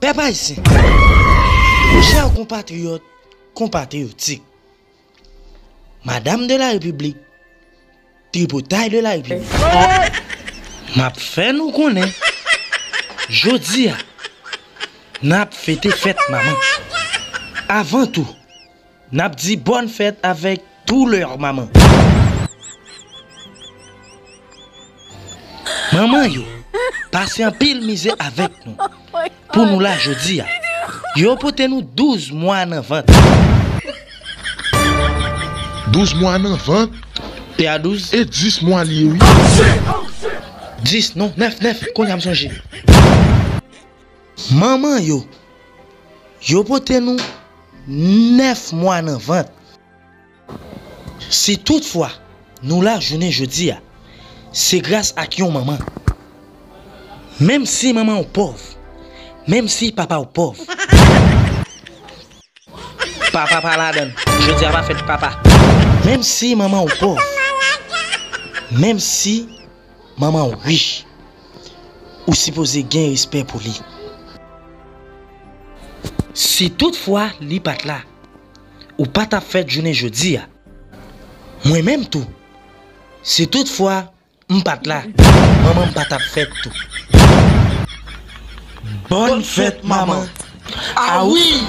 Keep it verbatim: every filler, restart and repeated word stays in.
Pèp ayisyen, chè konpatriyòt, konpatriyotik, madam de la repiblik, tripotay de la repiblik, m ap fè nou konnen, jodi a, n ap fete fèt manman. Avan tou, n ap di bòn fèt avèk tou lè manman. Manman yo pase anpil mizè avèk nou pou nou la jodi a. Yo pote nou douz mwa nan vant. Douz mwa nan vant? Te a douz? E dis mwa li ye wi. Dis non, nèf, nèf, kounye a m sonje. Manman yo, yo pote nou nèf mwa nan vant. Si toutfwa nou la jounen jodi a, se gras ak yon manman. Menm si manman w pòv, menm si papa w pòv, papa pa ladan l, jodi a pa fèt papa. Menm si manman w pòv, menm si manman w rich, ou sipoze gen respè pou li. Si toutfwa li pa t la, ou pa t ap fèt jounen jodi a. Mwen menm tou, si toutfwa m pa t la, manman m pa t ap fèt tou. Bòn fèt manman. A wi!